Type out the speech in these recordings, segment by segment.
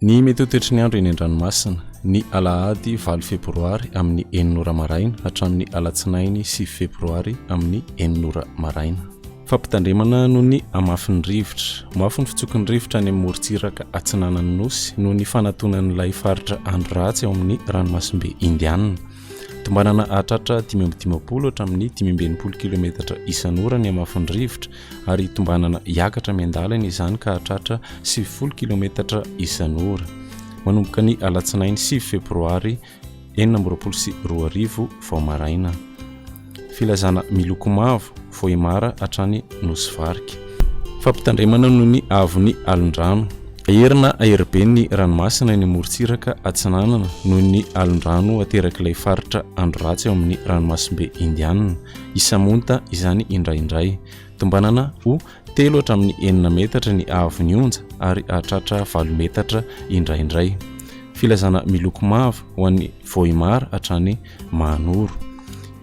Ny mety ho toetry ny andro eny an-dranomasina, ny alahady valo febroary amin'ny enina ora maraina hatramin'ny alatsinainy sivy febroary amin'ny enina ora maraina. Fampitandremana noho ny hamafin'ny rivotra. Mafy ny fitsoky ny rivotra any amin'ny morontsiraka atsinanan'ny Nosy noho ny fanatonan'ilay faritra andro ratsy ao amin'ny ranomasimbe Indiana. Tombanana hahatratra 55 hatramin'ny 65 kilometatra isan'ora ny hamafin'ny rivotra ary tombanana hiakatra miandalana izany ka hahatratra 90 kilometatra isan'ora. Manomboka ny alatsinainy 9 febroary 2026 vao maraina. Filazana miloko mavo, Vohemar hatrany Nosy Varika. Fampitandremana noho ny haavon'ny alondrano. Aherina ahery ny ranomasina eny amorontsiraka atsinanana noho ny alondrano aterak'ilay faritra andro ratsy ao amin'ny ranomasimbe Indianina. Isamonta izany indraindray. Tombanana ho telo hatramin'ny enina metatra ny haavon'ny onja ary hahatratra valo metatra indraindray. Filazana miloko mavo ho an'i Vohemar hatrany Mahanoro.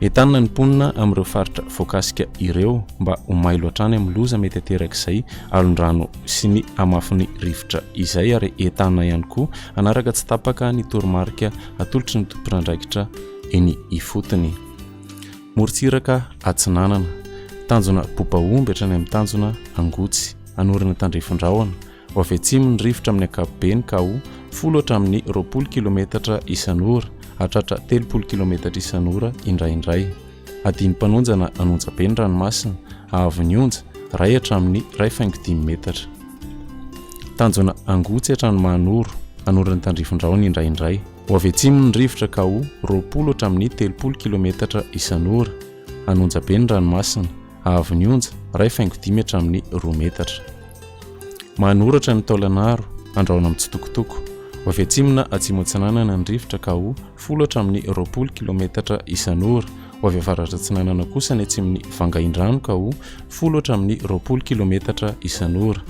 Entanina ny mponina amin'ireo faritra voakasika ireo mba ho mailo hatrany amin'ny loza mety aterak'izay alondrano sy ny hamafin'ny rivotra izay ary entanina ihany koa hanaraka tsy tapaka ny toromarika atolotry ny tompon'andraikitra eny ifotony. Morontsiraka atsinanana. Tanjona Bobaomby hatrany amin'ny tanjona Angotsy. Anorina tandrifin-drahona. Ho avy atsimo ny rivotra amin'ny ankapobeny ka ho folo hatramin'ny 20 kilometatra isan'ora, hahatratra 30 kilometatra isan'ora indraindray. Hadino mpanonja na hanonja be ny ranomasina, haavon'ny onja, iray hatramin'ny 1.5 metatra. Tanjona Angotsy hatrany Mahanoro, anorina tandrifin-drahona indraindray. Ho avy atsimo ny rivotra ka ho 20 hatramin'ny 30 kilometatra isan'ora. Hanonja be ny ranomasina, haavon'ny onja, 1.5 hatramin'ny roa metatra. Manoratra ny Taolanaro, andrahona mitsitokotoko. Ho avy atsimo na atsimo atsinanana ny rivotra ka ho folo hatramin'ny 20 kilometatra isan'ora. Ho avy avaratra atsinanana kosa ny atsimon'i Vangaindrano ka ho folo hatramin'ny 20 kilometatra isan'ora.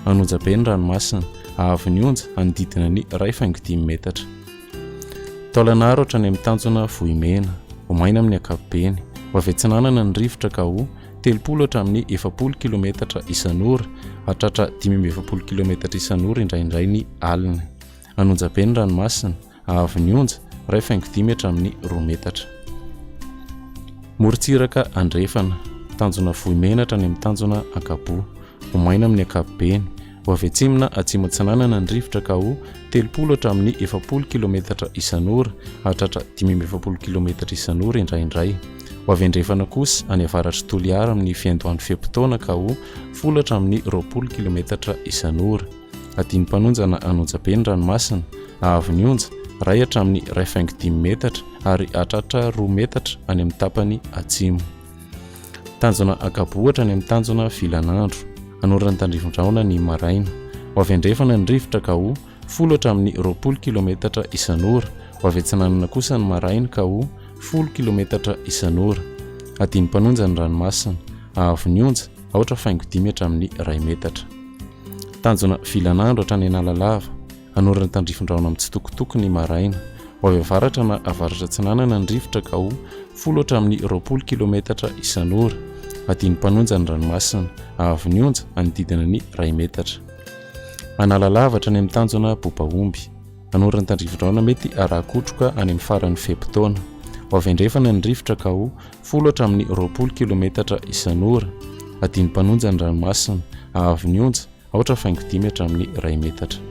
Hanonja be ny ranomasina, haavon'ny onja hanodidina ny 1.5 metatra. Taolanaro hatrany amin'ny tanjona Vohimena. Ho maina amin'ny ankapobeny. Ho avy atsinanana ny rivotra ka ho 30 hatramin'ny 40 kilometatra isan'ora, hahatratra 45 kilometatra isan'ora indraindray ny alina. Hanonja be ny ranomasina, haavon'ny onja, 1.5 hatramin'ny roa metatra. Morontsiraka andrefana, tanjona Vohimena hatrany amin'ny tanjona Ankaboa. Ho maina amin'ny ankapobeny. Ho avy atsimo na atsimo atsinanana ny rivotra ka ho 30 hatramin'ny 40 kilometatra isan'ora, hahatratra 45 kilometatra isan'ora indraindray. Ho avy andrefana kosa, any avaratr'i Toliara amin'ny fiandohan'ny fe-potoana ka ho folo hatramin'ny 20 kilometatra isan'ora. Hadino mpanonja na hanonja be ny ranomasina, haavon'ny onja, iray hatramin'ny 1.5 metatra ary hahatratra roa metatra any amin'ny tapany atsimo. Tanjona Ankabohatra any amin'ny tanjona Vilanandro. Hanorina ny tandrifin-drahona ny maraina. Ho avy andrefana ny rivotra ka ho folo hatramin'ny 20 kilometatra isan'ora. Ho avy atsinanana kosa ny maraina ka ho folo kilometatra isan'ora. Hadino mpanonja ny ranomasina. Haavon'ny onja, aotra faingo dimy hatramin'ny iray metatra. Tanjona Vilanandro hatrany Analalava. Hanorina tandrifin-drahona mitsitokotoko ny maraina. Ho avy avaratra na avaratra atsinanana ny rivotra ka ho folo hatramin'ny 20 kilometatra isan'ora. Hadino mpanonja ny ranomasina. Haavon'ny onja, hanodidina ny iray metatra. Analalava hatrany amin'ny tanjona Bobaomby. Hanorina tandrifin-drahona mety harakotroka any amin'ny faran'ny fe-potoana. Ho avy andrefana ny rivotra ka ho folo hatramin'ny 20 kilometatra isan'ora. Hadino mpanonja ny ranomasina. Haavon'ny onja, aotra faingo dimy hatramin'ny iray metatra.